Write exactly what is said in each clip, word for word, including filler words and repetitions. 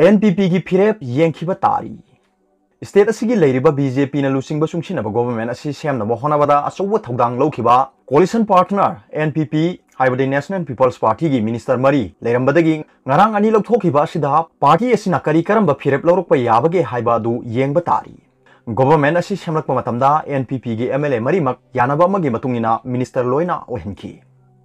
N P ꯄꯤꯒꯤ ꯐꯤꯔꯦꯞ ꯌꯦꯡꯈꯤꯕ ꯇꯥꯔꯤ꯫ ꯁ꯭ꯇꯦꯠ ꯑꯁꯤꯒꯤ ꯂꯩꯔꯤꯕ ꯕꯤ ꯖꯦ ꯄꯤꯅ ꯂꯨꯆꯤꯡꯕ ꯆꯨꯡꯁꯤꯟꯅꯕ ꯒꯣꯚꯔꯟꯃꯦꯟꯠ ꯑꯁꯤ ꯁꯦꯝꯅꯕ ꯍꯣꯠꯅꯕꯗ ꯑꯆꯧꯕ ꯊꯧꯗꯥꯡ ꯂꯧꯈꯤꯕ ꯀꯣꯂꯤꯁꯟ ꯄꯥꯔꯠꯅꯔ ꯑꯦꯟ ꯄꯤ ꯄꯤ, ꯍꯥꯏꯕꯗꯤ ꯅꯦꯁꯅꯦꯜ ꯄꯤꯄꯜꯁ ꯄꯥꯔꯇꯤꯒꯤ ꯃꯤꯅꯤꯁꯇꯔ ꯃꯔꯤ ꯂꯩꯔꯝꯕꯗꯒꯤ ꯉꯔꯥꯡ ꯑꯅꯤ ꯂꯧꯊꯣꯛꯈꯤꯕ ꯑꯁꯤꯗ ꯄꯥꯔꯇꯤ ꯑꯁꯤꯅ ꯀꯔꯤ ꯀꯔꯝꯕ ꯐꯤꯔꯦꯞ ꯂꯧꯔꯛꯄ ꯌꯥꯕꯒꯦ ꯍꯥꯏꯕ ꯑꯗꯨ ꯌꯦꯡꯕ ꯇꯥꯔꯤ꯫ ꯒꯣꯚꯔꯟꯃꯦꯟꯠ ꯑꯁꯤ ꯁꯦꯝꯂꯛꯄ ꯃꯇꯝꯗ ꯑꯦꯟ ꯄꯤ ꯄꯤꯒꯤ ꯑꯦꯝ ꯑꯦꯜ ꯑꯦ ꯃꯔꯤꯃꯛ ꯌꯥꯅꯕ ꯑꯃꯒꯤ ꯃꯇꯨꯡ ꯏꯟꯅ ꯃꯤꯅꯤꯁꯇꯔ ꯂꯣꯏꯅ ꯑꯣꯏꯍꯟꯈꯤ꯫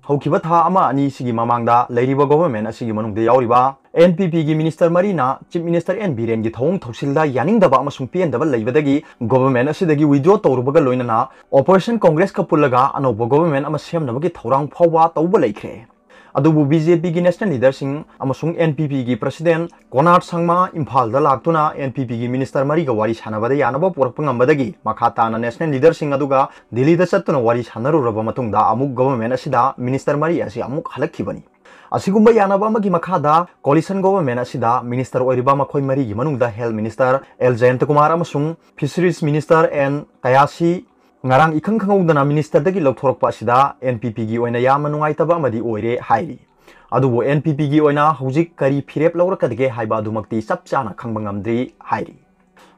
ꯍꯧꯈꯤꯕ ꯊꯥ ꯑꯃ ꯑꯅꯤ ꯁꯤꯒꯤ ꯃꯃꯥꯡꯗ ꯂꯩꯔꯤꯕ ꯒꯣꯚꯔꯟꯃꯦꯟꯠ ꯑꯁꯤꯒꯤ ꯃꯅꯨꯡꯗ ꯌꯥꯎꯔꯤꯕ ꯑꯦꯟ ꯄꯤ ꯄꯤꯒꯤ ꯃꯤꯅꯤꯁꯇꯔ ꯃꯔꯤꯅ ꯆꯤꯐ ꯃꯤꯅꯤꯁꯇꯔ ꯑꯦꯟ ꯕꯤꯔꯦꯟꯒꯤ ꯊꯧꯑꯣꯡ ꯊꯧꯁꯤꯜꯗ ꯌꯥꯅꯤꯡꯗꯕ ꯑꯃꯁꯨꯡ ꯄꯦꯟꯗꯕ ꯂꯩꯕꯗꯒꯤ ꯒꯣꯚꯔꯟꯃꯦꯟꯠ ꯑꯁꯤꯗꯒꯤ ꯋꯤꯗ꯭ꯔꯣ ꯇꯧꯔꯨꯕꯒ ꯂꯣꯏꯅꯅ ꯑꯣꯄꯣꯖꯤꯁꯟ ꯀꯣꯡꯒ꯭ꯔꯦꯁꯀ ꯄꯨꯜꯂꯒ ꯑꯅꯧꯕ ꯒꯣꯚꯔꯟꯃꯦꯟꯠ ꯑꯃ ꯁꯦꯝꯅꯕꯒꯤ ꯊꯧꯔꯥꯡ ꯐꯥꯎꯕ ꯇꯧꯕ ꯂꯩꯈ꯭ꯔꯦ꯫ ꯑꯗꯨꯕꯨ ꯕꯤ ꯖꯦ ꯄꯤꯒꯤ ꯅꯦꯁꯅꯦꯜ ꯂꯤꯗꯔꯁꯤꯡ ꯑꯃꯁꯨꯡ ꯑꯦꯟ ꯄꯤ ꯄꯤꯒꯤ ꯄ꯭ꯔꯁꯤꯗꯦꯟꯠ ꯀꯣꯅꯥꯔꯗ ꯁꯪꯃꯥ ꯏꯝꯐꯥꯜꯗ ꯂꯥꯛꯇꯨꯅ ꯑꯦꯟ ꯄꯤ ꯄꯤꯒꯤ ꯃꯤꯅꯤꯁꯇꯔ ꯃꯔꯤꯒ ꯋꯥꯔꯤ ꯁꯥꯟꯅꯕꯗ ꯌꯥꯅꯕ ꯄꯨꯔꯛꯄ ꯉꯝꯕꯗꯒꯤ ꯃꯈꯥ ꯇꯥꯅ ꯅꯦꯁꯅꯦꯜ ꯂꯤꯗꯔꯁꯤꯡ ꯑꯗꯨꯒ ꯗꯤꯜꯂꯤꯗ ꯆꯠꯇꯨꯅ ꯋꯥꯔꯤ ꯁꯥꯟꯅꯔꯨꯔꯕ ꯃꯇꯨꯡꯗ ꯑꯃꯨꯛ ꯒꯣꯚꯔꯟꯃꯦꯟꯠ ꯑꯁꯤꯗ ꯃꯤꯅꯤꯁꯇꯔ ꯃꯔꯤ ꯑꯁꯤ ꯑꯃꯨꯛ ꯍꯜꯂꯛꯈꯤꯕꯅꯤ꯫ ꯑꯁꯤꯒꯨꯝꯕ ꯌꯥꯅꯕ ꯑꯃꯒꯤ ꯃꯈꯥꯗ ꯀꯣꯂꯤꯁꯟ ꯒꯣꯚꯔꯟꯃꯦꯟꯠ ꯑꯁꯤꯗ ꯃꯤꯅꯤꯁꯇꯔ ꯑꯣꯏꯔꯤꯕ ꯃꯈꯣꯏ ꯃꯔꯤꯒꯤ ꯃꯅꯨꯡꯗ ꯍꯦꯜꯊ ꯃꯤꯅꯤꯁꯇꯔ ꯑꯦꯜ ꯖꯌꯟꯇꯀꯨꯃꯥꯔ ꯑꯃꯁꯨꯡ ꯐꯤꯁꯔꯤꯁ ꯃꯤꯅꯤꯁꯇꯔ ꯑꯦꯟ ꯀꯌꯥꯁꯤ ꯉꯔꯥꯡ ꯏꯈꯪ ꯈꯪꯍꯧꯗꯅ ꯃꯤꯅꯤꯁꯇꯔꯗꯒꯤ ꯂꯧꯊꯣꯔꯛꯄ ꯑꯁꯤꯗ ꯑꯦꯟ ꯄꯤ ꯄꯤꯒꯤ ꯑꯣꯏꯅ ꯌꯥꯝꯅ ꯅꯨꯡꯉꯥꯏꯇꯕ ꯑꯃꯗꯤ ꯑꯣꯏꯔꯦ ꯍꯥꯏꯔꯤ꯫ ꯑꯗꯨꯕꯨ ꯑꯦꯟ ꯄꯤ ꯄꯤꯒꯤ ꯑꯣꯏꯅ ꯍꯧꯖꯤꯛ ꯀꯔꯤ ꯐꯤꯔꯦꯞ ꯂꯧꯔꯛꯀꯗꯒꯦ ꯍꯥꯏꯕ ꯑꯗꯨꯃꯛꯇꯤ ꯆꯞ ꯆꯥꯅ ꯈꯪꯕ ꯉꯝꯗ꯭ꯔꯤ ꯍꯥꯏꯔꯤ꯫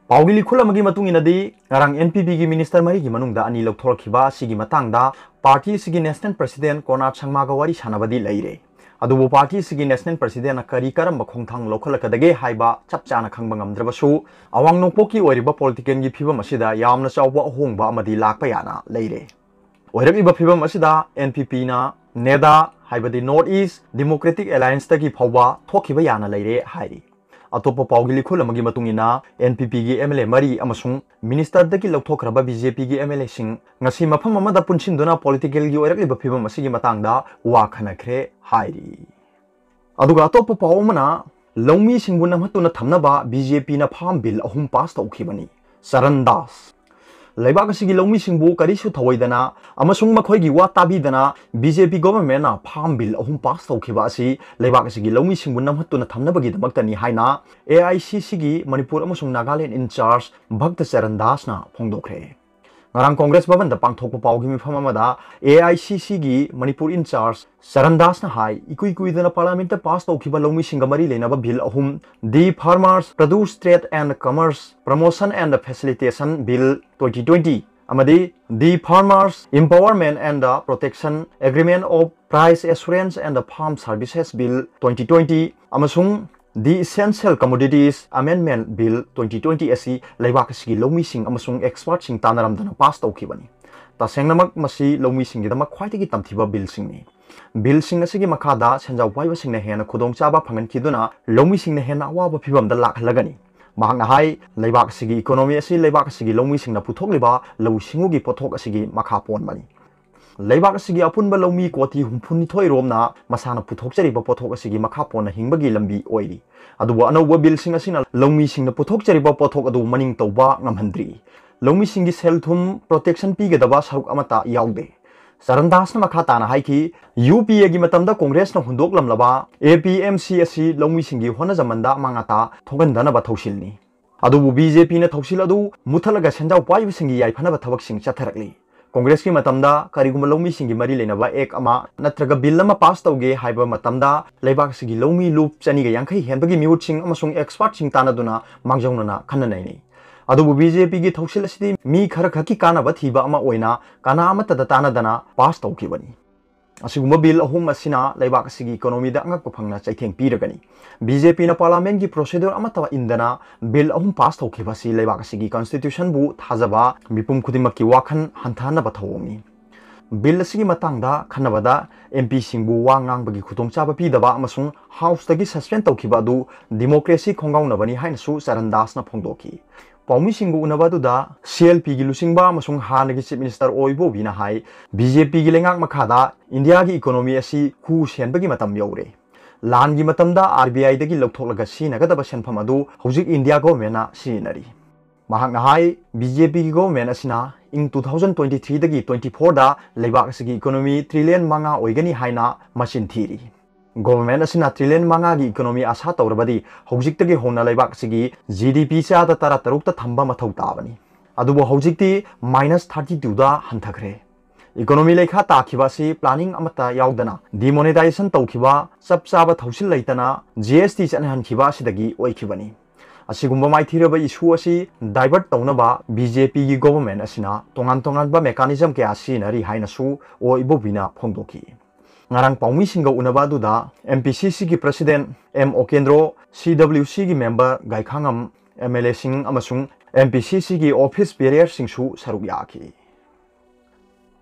ꯄꯥꯎꯒꯤ ꯂꯤꯈꯨꯜ ꯑꯃꯒꯤ ꯃꯇꯨꯡ ꯏꯟꯅꯗꯤ, ꯉꯔꯥꯡ ꯑꯦꯟ ꯄꯤ ꯄꯤꯒꯤ ꯃꯤꯅꯤꯁꯇꯔ ꯃꯔꯤꯒꯤ ꯃꯅꯨꯡꯗ ꯑꯅꯤ ꯂꯧꯊꯣꯔꯛꯈꯤꯕ ꯑꯁꯤꯒꯤ ꯃꯇꯥꯡꯗ ꯄꯥꯔꯇꯤ ꯑꯁꯤꯒꯤ ꯅꯦꯁꯅꯦꯜ ꯄ꯭ꯔꯁꯤꯗꯦꯟꯠ ꯀꯣꯅꯥꯔꯗ ꯁꯪꯃꯥꯒ ꯋꯥꯔꯤ ꯁꯥꯟꯅꯕꯗꯤ ꯂꯩꯔꯦ꯫ ꯑꯗꯨꯕꯨ ꯄꯥꯔꯇꯤ ꯑꯁꯤꯒꯤ ꯅꯦꯁꯅꯦꯜ ꯄ꯭ꯔꯁꯤꯗꯦꯟꯠꯅ ꯀꯔꯤ ꯀꯔꯝꯕ ꯈꯣꯡꯊꯥꯡ ꯂꯧꯈꯠꯂꯛꯀꯗꯒꯦ ꯍꯥꯏꯕ ꯆꯞ ꯆꯥꯅ ꯈꯪꯕ ꯉꯝꯗ꯭ꯔꯕꯁꯨ, ꯑꯋꯥꯡ ꯅꯣꯡꯄꯣꯛꯀꯤ ꯑꯣꯏꯔꯤꯕ ꯄꯣꯂꯤꯇꯤꯀꯦꯜꯒꯤ ꯐꯤꯕꯝ ꯑꯁꯤꯗ ꯌꯥꯝꯅ ꯆꯥꯎꯕ ꯑꯍꯣꯡꯕ ꯑꯃꯗꯤ ꯂꯥꯛꯄ ꯌꯥꯅ ꯂꯩꯔꯦ꯫ ꯑꯣꯏꯔꯛꯂꯤꯕ ꯐꯤꯕꯝ ꯑꯁꯤꯗ ꯑꯦꯟ ꯄꯤ ꯄꯤꯅ ꯅꯦꯗꯥ, ꯍꯥꯏꯕꯗꯤ ꯅꯣꯔꯠ ꯏꯁ ꯗꯦꯃꯣꯀ꯭ꯔꯦꯇꯤꯛ ꯑꯦꯂꯥꯌꯟꯁꯇꯒꯤ ꯐꯥꯎꯕ ꯊꯣꯛꯈꯤꯕ ꯌꯥꯅ ꯂꯩꯔꯦ ꯍꯥꯏꯔꯤ꯫ ꯑꯇꯣꯞꯄ ꯄꯥꯎꯒꯤ ꯂꯤꯈꯨꯜ ꯑꯃꯒꯤ ꯃꯇꯨꯡ ꯏꯟꯅ, ꯑꯦꯟ ꯄꯤ ꯄꯤꯒꯤ ꯑꯦꯝ ꯑꯦꯜ ꯑꯦ ꯃꯔꯤ ꯑꯃꯁꯨꯡ ꯃꯤꯅꯤꯁꯇꯔꯗꯒꯤ ꯂꯧꯊꯣꯛꯈ꯭ꯔꯕ ꯕꯤ ꯖꯦ ꯄꯤꯒꯤ ꯑꯦꯝ ꯑꯦꯜ ꯑꯦꯁꯤꯡ ꯉꯁꯤ ꯃꯐꯝ ꯑꯃꯗ ꯄꯨꯟꯁꯤꯟꯗꯨꯅ ꯄꯣꯂꯤꯇꯤꯀꯦꯜꯒꯤ ꯑꯣꯏꯔꯛꯂꯤꯕ ꯐꯤꯕꯝ ꯑꯁꯤꯒꯤ ꯃꯇꯥꯡꯗ ꯋꯥ ꯈꯟꯅꯈ꯭ꯔꯦ ꯍꯥꯏꯔꯤ꯫ ꯑꯗꯨꯒ ꯑꯇꯣꯞꯄ ꯄꯥꯎ ꯑꯃꯅ, ꯂꯧꯃꯤꯁꯤꯡꯕꯨ ꯅꯝꯍꯠꯇꯨꯅ ꯊꯝꯅꯕ ꯕꯤ ꯖꯦ ꯄꯤꯅ ꯐꯥꯔꯝ ꯕꯤꯜ ꯑꯍꯨꯝ ꯄꯥꯁ ꯇꯧꯈꯤꯕꯅꯤ꯫ ꯆꯔꯟ ꯗꯥꯁ꯫ ꯂꯩꯕꯥꯛ ꯑꯁꯤꯒꯤ ꯂꯧꯃꯤꯁꯤꯡꯕꯨ ꯀꯔꯤꯁꯨ ꯊꯧꯑꯣꯏꯗꯅ ꯑꯃꯁꯨꯡ ꯃꯈꯣꯏꯒꯤ ꯋꯥ ꯇꯥꯕꯤꯗꯅ ꯕꯤ ꯖꯦ ꯄꯤ ꯒꯣꯚꯔꯟꯃꯦꯟꯠꯅ ꯐꯥꯔꯝ ꯕꯤꯜ ꯑꯍꯨꯝ ꯄꯥꯁ ꯇꯧꯈꯤꯕ ꯑꯁꯤ ꯂꯩꯕꯥꯛ ꯑꯁꯤꯒꯤ ꯂꯧꯃꯤꯁꯤꯡꯕꯨ ꯅꯝꯍꯠꯇꯨꯅ ꯊꯝꯅꯕꯒꯤꯗꯃꯛꯇꯅꯤ ꯍꯥꯏꯅ ꯑꯦ ꯑꯥꯏ ꯁꯤ ꯁꯤꯒꯤ ꯃꯅꯤꯄꯨꯔ ꯑꯃꯁꯨꯡ ꯅꯥꯒꯥꯂꯦꯟ ꯏꯟꯆꯥꯔꯖ ꯚꯛꯇ ꯆꯔꯟ ꯗꯥꯁꯅ ꯐꯣꯡꯗꯣꯛꯈ꯭ꯔꯦ꯫ ꯉꯔꯥꯡ ꯀꯣꯡꯒ꯭ꯔꯦꯁ ꯚꯕꯟꯗ ꯄꯥꯡꯊꯣꯛꯄ ꯄꯥꯎꯒꯤ ꯃꯤꯐꯝ ꯑꯃꯗ A I C C ꯒꯤ ꯃꯅꯤꯄꯨꯔ in charge ꯆꯔꯟ ꯗꯥꯁꯅ ꯍꯥꯏ, ꯏꯀꯨꯏ ꯀꯨꯏꯗꯅ ꯄꯥꯔꯂꯤꯌꯥꯃꯦꯟꯠꯇ ꯄꯥꯁ ꯇꯧꯈꯤꯕ ꯂꯧꯃꯤꯁꯤꯡꯒ ꯃꯔꯤ ꯂꯩꯅꯕ ꯕꯤꯜ ꯑꯍꯨꯝ, The Farmers Produce Trade and Commerce Promotion and Facilitation Bill twenty twenty ꯑꯃꯗꯤ The Farmers Empowerment and Protection Agreement of Price Assurance and Farm Services Bill twenty twenty ꯑꯃꯁꯨꯡ The Essential Commodities Amendment Bill twenty twenty ꯑꯁꯤ ꯂꯩꯕꯥꯛ ꯑꯁꯤꯒꯤ ꯂꯧꯃꯤꯁꯤꯡ ꯑꯃꯁꯨꯡ ꯑꯦꯛꯁꯄꯔꯠꯁꯤꯡ ꯇꯥꯟꯅꯔꯝꯗꯅ pass ꯇꯧꯈꯤꯕꯅꯤ꯫ ꯇꯁꯦꯡꯅꯃꯛ ꯃꯁꯤ ꯂꯧꯃꯤꯁꯤꯡꯒꯤꯗꯃꯛ ꯈ꯭ꯋꯥꯏꯗꯒꯤ ꯇꯝꯊꯤꯕ ꯕꯤꯜꯁꯤꯡꯅꯤ꯫ ꯕꯤꯜꯁꯤꯡ ꯑꯁꯤꯒꯤ ꯃꯈꯥꯗ ꯁꯦꯟꯖꯥꯎ ꯄꯥꯏꯕꯁꯤꯡꯅ ꯍꯦꯟꯅ ꯈꯨꯗꯣꯡꯆꯥꯕ ꯐꯪꯍꯟꯈꯤꯗꯨꯅ ꯂꯧꯃꯤꯁꯤꯡꯅ ꯍꯦꯟꯅ ꯑꯋꯥꯕ ꯐꯤꯚꯝꯗ ꯂꯥꯛꯍꯜꯂꯒꯅꯤ꯫ ꯃꯍꯥꯛꯅ ꯍꯥꯏ, ꯂꯩꯕꯥꯛ ꯑꯁꯤꯒꯤ ꯏꯀꯣꯅꯣꯃꯤ ꯑꯁꯤ ꯂꯩꯕꯥꯛ ꯑꯁꯤꯒꯤ ꯂꯧꯃꯤꯁꯤꯡꯅ ꯄꯨꯊꯣꯛꯂꯤꯕ ꯂꯧꯎ ꯁꯤꯡꯎꯒꯤ ꯄꯣꯠꯊꯣꯛ ꯑꯁꯤꯒꯤ ꯃꯈꯥ ꯄꯣꯟꯕꯅꯤ꯫ ꯂꯩꯕꯥꯛ ꯑꯁꯤꯒꯤ ꯑꯄꯨꯟꯕ ꯂꯧꯃꯤ ꯀꯣꯇꯤ ꯍꯨꯝꯐꯨꯅꯤꯊꯣꯏ ꯔꯣꯝꯅ ꯃꯁꯥꯅ ꯄꯨꯊꯣꯛꯆꯔꯤꯕ ꯄꯣꯠꯊꯣꯛ ꯑꯁꯤꯒꯤ ꯃꯈꯥ ꯄꯣꯟꯅ ꯍꯤꯡꯕꯒꯤ ꯂꯝꯕꯤ ꯑꯣꯏꯔꯤ꯫ ꯑꯗꯨꯕꯨ ꯑꯅꯧꯕ ꯕꯤꯜꯁꯤꯡ ꯑꯁꯤꯅ ꯂꯧꯃꯤꯁꯤꯡꯅ ꯄꯨꯊꯣꯛꯆꯔꯤꯕ ꯄꯣꯠꯊꯣꯛ ꯑꯗꯨ ꯃꯅꯤꯡ ꯇꯧꯕ ꯉꯝꯍꯟꯗ꯭ꯔꯤ꯫ ꯂꯧꯃꯤꯁꯤꯡꯒꯤ ꯁꯦꯜ ꯊꯨꯝ ꯄ꯭ꯔꯣꯇꯦꯛꯁꯟ ꯄꯤꯒꯗꯕ ꯁꯔꯨꯛ ꯑꯃꯠꯇ ꯌꯥꯎꯗꯦ꯫ ꯆꯔꯟ ꯗꯥꯁꯅ ꯃꯈꯥ ꯇꯥꯅ ꯍꯥꯏꯈꯤ, UPA ꯒꯤ ꯃꯇꯝꯗ ꯀꯣꯡꯒ꯭ꯔꯦꯁꯅ ꯍꯨꯟꯗꯣꯛꯂꯝꯂꯕ APMC ꯑꯁꯤ ꯂꯧꯃꯤꯁꯤꯡꯒꯤ ꯍꯣꯠꯅꯖꯃꯟꯗ ꯑꯃꯥꯡ ꯑꯇꯥ ꯊꯣꯛꯍꯟꯗꯅꯕ ꯊꯧꯁꯤꯜꯅꯤ꯫ ꯑꯗꯨꯕꯨ BJP ꯅ ꯊꯧꯁꯤꯜ ꯑꯗꯨ ꯃꯨꯊꯠꯂꯒ ꯁꯦꯟꯖꯥꯎ ꯄꯥꯏꯕꯁꯤꯡꯒꯤ ꯌꯥꯏꯐꯅꯕ ꯊꯕꯛꯁꯤꯡ ꯆꯠꯊꯔꯛꯂꯤ꯫ ꯀꯣꯡꯒ꯭ꯔꯦꯁꯀꯤ ꯃꯇꯝꯗ ꯀꯔꯤꯒꯨꯝꯕ ꯂꯧꯃꯤꯁꯤꯡꯒꯤ ꯃꯔꯤ ꯂꯩꯅꯕ ꯑꯦꯛ ꯑꯃ ꯅꯠꯇ꯭ꯔꯒ ꯕꯤꯜ ꯑꯃ ꯄꯥꯁ ꯇꯧꯒꯦ ꯍꯥꯏꯕ ꯃꯇꯝꯗ ꯂꯩꯕꯥꯛ ꯑꯁꯤꯒꯤ ꯂꯧꯃꯤ ꯂꯨꯞ ꯆꯅꯤꯒ ꯌꯥꯡꯈꯩ ꯍꯦꯟꯕꯒꯤ ꯃꯤꯍꯨꯠꯁꯤꯡ ꯑꯃꯁꯨꯡ ꯑꯦꯛꯁꯄꯔꯠꯁꯤꯡ ꯇꯥꯟꯅꯗꯨꯅ ꯃꯥꯡꯖꯧꯅꯅ ꯈꯟꯅ ꯅꯩꯅꯩ꯫ ꯑꯗꯨꯕꯨ BJP ꯒꯤ ꯊꯧꯁꯤꯜ ꯑꯁꯤꯗꯤ ꯃꯤ ꯈꯔ ꯈꯛꯀꯤ ꯀꯥꯟꯅꯕ ꯊꯤꯕ ꯑꯃ ꯑꯣꯏꯅ ꯀꯅꯥ ꯑꯃꯠꯇꯗ ꯇꯥꯟꯅꯗꯅ ꯄꯥꯁ ꯇꯧꯈꯤꯕꯅꯤ꯫ ꯑꯁꯤꯒꯨꯝꯕ ꯕꯤꯜ ꯑꯍꯨꯝ ꯑꯁꯤꯅ ꯂꯩꯕꯥꯛ ꯑꯁꯤꯒꯤ ꯏꯀꯣꯅꯣꯃꯤꯗ ꯑꯉꯛꯄ ꯐꯪꯅ ꯆꯩꯊꯦꯡ ꯄꯤꯔꯒꯅꯤ꯫ BJP ꯅ ꯄꯥꯔꯂꯤꯌꯥꯃꯦꯟꯠꯀꯤ ꯄ꯭ꯔꯣꯁꯦꯗꯨꯔ ꯑꯃꯠꯇ ꯏꯟꯗꯅ ꯕꯤꯜ ꯑꯍꯨꯝ ꯄꯥꯁ ꯇꯧꯈꯤꯕ ꯑꯁꯤ ꯂꯩꯕꯥꯛ ꯑꯁꯤꯒꯤ ꯀꯟꯁꯇꯤꯇ꯭ꯌꯨꯁꯟꯕꯨ ꯊꯥꯖꯕ ꯃꯤꯄꯨꯝ ꯈꯨꯗꯤꯡꯃꯛꯀꯤ ꯋꯥꯈꯜ ꯍꯟꯊꯍꯟꯅꯕ ꯊꯧꯑꯣꯡꯅꯤ꯫ ꯕꯤꯜ ꯑꯁꯤꯒꯤ ꯃꯇꯥꯡꯗ ꯈꯟꯅꯕꯗ MPꯁꯤꯡꯕꯨ ꯋꯥ ꯉꯥꯡꯕꯒꯤ ꯈꯨꯗꯣꯡꯆꯥꯕ ꯄꯤꯗꯕ ꯑꯃꯁꯨꯡ ꯍꯥꯎꯁꯇꯒꯤ ꯁꯁꯄꯦꯟ ꯇꯧꯈꯤꯕ ꯑꯗꯨ ꯗꯤꯃꯣꯀ꯭ꯔꯦꯁꯤ ꯈꯣꯡꯒꯥꯎꯅꯕꯅꯤ ꯍꯥꯏꯅꯁꯨ ꯆꯔꯟ ꯗꯥꯁꯅ ꯐꯣꯡꯗꯣꯛꯈꯤ꯫ ꯄꯥꯎꯃꯤꯁꯤꯡꯒ ꯎꯅꯕ ꯑꯗꯨꯗ CLP ꯒꯤ ꯂꯨꯆꯤꯡꯕ ꯑꯃꯁꯨꯡ ꯍꯥꯟꯅꯒꯤ ꯆꯤꯐ ꯃꯤꯅꯤꯁꯇꯔ ꯑꯣ ꯏꯕꯣꯕꯤꯅ ꯍꯥꯏ, BJP ꯒꯤ ꯂꯩꯉꯥꯛ ꯃꯈꯥꯗ ꯏꯟꯗꯤꯌꯥꯒꯤ ꯏꯀꯣꯅꯣꯃꯤ ꯑꯁꯤ ꯈꯨ ꯁꯦꯟꯕꯒꯤ ꯃꯇꯝ ꯌꯧꯔꯦ꯫ ꯂꯥꯟꯒꯤ ꯃꯇꯝꯗ RBI ꯗꯒꯤ ꯂꯧꯊꯣꯛꯂꯒ ꯁꯤꯖꯤꯟꯅꯒꯗꯕ ꯁꯦꯟꯐꯝ ꯑꯗꯨ ꯍꯧꯖꯤꯛ ꯏꯟꯗꯤꯌꯥ ꯒꯣꯚꯔꯟꯃꯦꯟꯠꯅ ꯁꯤꯖꯤꯟꯅꯔꯤ꯫ ꯃꯍꯥꯛꯅ ꯍꯥꯏ, BJP ꯒꯤ ꯒꯣꯚꯔꯟꯃꯦꯟꯠ ꯑꯁꯤꯅ ꯏꯪ two thousand twenty three ꯗꯒꯤ twenty four ꯗ ꯂꯩꯕꯥꯛ ꯑꯁꯤꯒꯤ ꯏꯀꯣꯅꯣꯃꯤ ꯇ꯭ꯔꯤꯂꯤꯌꯟ ꯃꯉꯥ ꯑꯣꯏꯒꯅꯤ ꯍꯥꯏꯅ ꯃꯆꯤꯟ ꯊꯤꯔꯤ꯫ ꯒꯣꯚꯔꯟꯃꯦꯟꯠ ꯑꯁꯤꯅ ꯇ꯭ꯔꯤꯂꯤꯌꯟ ꯃꯉꯥꯒꯤ ꯏꯀꯣꯅꯣꯃꯤ ꯑꯁꯥ ꯇꯧꯔꯕꯗꯤ ꯍꯧꯖꯤꯛꯇꯒꯤ ꯍꯧꯅ ꯂꯩꯕꯥꯛ ꯑꯁꯤꯒꯤ GDP ꯆꯥꯗ ꯇꯔꯥ ꯇꯔꯨꯛꯇ ꯊꯝꯕ ꯃꯊꯧ ꯇꯥꯕꯅꯤ꯫ ꯑꯗꯨꯕꯨ ꯍꯧꯖꯤꯛꯇꯤ ꯃꯥꯏꯅꯁ ꯊꯥꯔꯇꯤ ꯇꯨꯗ ꯍꯟꯊꯈ꯭ꯔꯦ꯫ ꯏꯀꯣꯅꯣꯃꯤ ꯂꯩꯈꯥ ꯇꯥꯈꯤꯕ ꯑꯁꯤ ꯄ꯭ꯂꯥꯅꯤꯡ ꯑꯃꯠꯇ ꯌꯥꯎꯗꯅ, ꯗꯤꯃꯣꯅꯦꯇꯥꯏꯖꯦꯁꯟ ꯇꯧꯈꯤꯕ, ꯆꯞ ꯆꯥꯕ ꯊꯧꯁꯤꯜ ꯂꯩꯇꯅ ꯖꯤ ꯑꯦꯁ ꯇꯤ ꯆꯠꯅꯍꯟꯈꯤꯕ ꯑꯁꯤꯗꯒꯤ ꯑꯣꯏꯈꯤꯕꯅꯤ꯫ ꯑꯁꯤꯒꯨꯝꯕ ꯃꯥꯏꯊꯤꯔꯕ ꯏꯁꯨ ꯑꯁꯤ ꯗꯥꯏꯚꯔꯠ ꯇꯧꯅꯕ ꯕꯤ ꯖꯦ ꯄꯤꯒꯤ ꯒꯣꯚꯔꯟꯃꯦꯟꯠ ꯑꯁꯤꯅ ꯇꯣꯉꯥꯟ ꯇꯣꯉꯥꯟꯕ ꯃꯦꯀꯥꯅꯤꯖꯝ ꯀꯌꯥ ꯁꯤꯖꯤꯟꯅꯔꯤ ꯍꯥꯏꯅꯁꯨ ꯑꯣ ꯏꯕꯣꯕꯤꯅ ꯐꯣꯡꯗꯣꯛꯈꯤ꯫ ꯉꯔꯥꯡ ꯄꯥꯎꯃꯤꯁꯤꯡꯒ ꯎꯅꯕ ꯑꯗꯨꯗ ꯑꯦꯝ ꯄꯤ ꯁꯤ ꯁꯤꯒꯤ ꯄ꯭ꯔꯁꯤꯗꯦꯟꯠ ꯑꯦꯝ ꯑꯣꯀꯦꯟꯗ꯭ꯔꯣ, ꯁꯤ ꯗꯕ꯭ꯂꯤꯎ ꯁꯤꯒꯤ ꯃꯦꯝꯕꯔ ꯒꯥꯏꯈꯥꯉꯝ, ꯑꯦꯝ ꯑꯦꯜ ꯑꯦꯁꯤꯡ ꯑꯃꯁꯨꯡ ꯑꯦꯝ ꯄꯤ ꯁꯤ ꯁꯤꯒꯤ ꯑꯣꯐꯤꯁ ꯕꯦꯔꯤꯌꯔꯁꯤꯡꯁꯨ ꯁꯔꯨꯛ ꯌꯥꯈꯤ꯫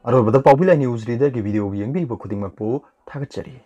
ꯑꯔꯣꯏꯕꯗ ꯄꯥꯎꯕꯤ ꯂꯥꯏ ꯅ꯭ꯌꯨꯁ ꯔꯤꯗꯔꯒꯤ ꯚꯤꯗꯤꯑꯣ ꯌꯦꯡꯕꯤꯔꯤꯕ ꯈꯨꯗꯤꯡꯃꯛꯄꯨ ꯊꯥꯒꯠꯆꯔꯤ꯫